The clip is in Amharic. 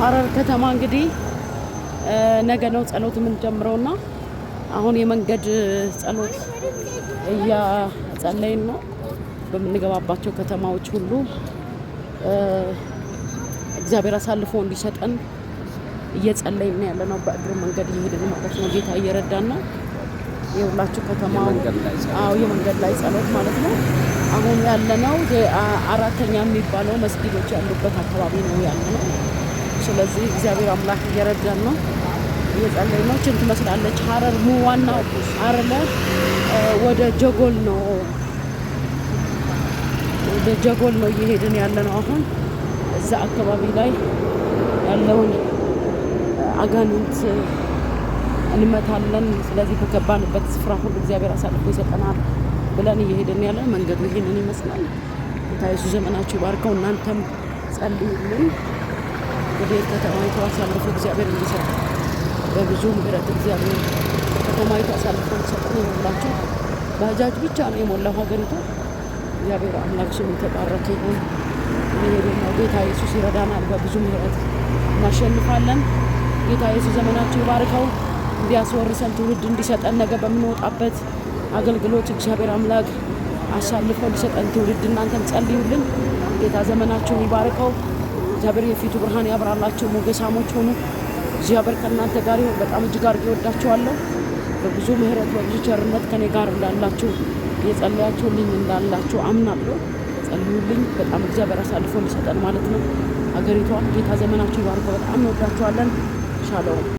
ሀረር ከተማ እንግዲህ ነገ ነው ጸሎት የምንጀምረውና አሁን የመንገድ ጸሎት እያጸለይን ነው። በምንገባባቸው ከተማዎች ሁሉ እግዚአብሔር አሳልፎ እንዲሰጠን እየጸለይን ነው ያለ ነው። በእግር መንገድ እየሄድን ማለት ነው። ጌታ እየረዳን ነው። የሁላችሁ ከተማ አዎ፣ የመንገድ ላይ ጸሎት ማለት ነው። አሁን ያለነው አራተኛ የሚባለው መስጊዶች ያሉበት አካባቢ ነው ያለነው። ስለዚህ እግዚአብሔር አምላክ እየረዳን ነው፣ እየጸለይን ነው። ችን ትመስላለች ሀረር ሙ ዋናው አረለ ወደ ጀጎል ነው፣ ወደ ጀጎል ነው እየሄድን ያለ ነው። አሁን እዛ አካባቢ ላይ ያለውን አጋንንት እንመታለን። ስለዚህ በገባንበት ስፍራ ሁሉ እግዚአብሔር አሳልፎ ይሰጠናል ብለን እየሄድን ያለን መንገዱ ይሄንን ይመስላል። ጌታ ኢየሱስ ዘመናችሁ ይባርከው። እናንተም ጸልዩልን። እንግዲህ ከተማይቱ አሳልፎ እግዚአብሔር እንዲሰጥ በብዙ ምሕረት እግዚአብሔር ከተማይቱ አሳልፎ እንዲሰጠን ይሆንላችሁ። ባጃጅ ብቻ ነው የሞላው ሀገሪቱ። እግዚአብሔር አምላክ ስሙ የተባረከ ይሁን። እየሄድን ነው። ጌታ ኢየሱስ ይረዳናል። በብዙ ምሕረት እናሸንፋለን። ጌታ ኢየሱስ ዘመናችሁ ይባርከው። እንዲያስወርሰን ትውልድ እንዲሰጠን ነገ በምንወጣበት አገልግሎት እግዚአብሔር አምላክ አሳልፎ እንዲሰጠን ትውልድ እናንተም ጸልዩልን። ጌታ ዘመናችሁን ይባርከው። እግዚአብሔር የፊቱ ብርሃን ያብራላችሁ። ሞገሳሞች ሆኑ። እግዚአብሔር ከእናንተ ጋር ይሁን። በጣም እጅግ አድርጌ እወዳችኋለሁ። በብዙ ምሕረት በብዙ ቸርነት ከኔ ጋር እንዳላችሁ እየጸለያችሁልኝ እንዳላችሁ አምናለሁ። ጸልዩልኝ። በጣም እግዚአብሔር አሳልፎ እንዲሰጠን ማለት ነው ሀገሪቷን። ጌታ ዘመናችሁ ይባርከው። በጣም እንወዳችኋለን። ሻሎም።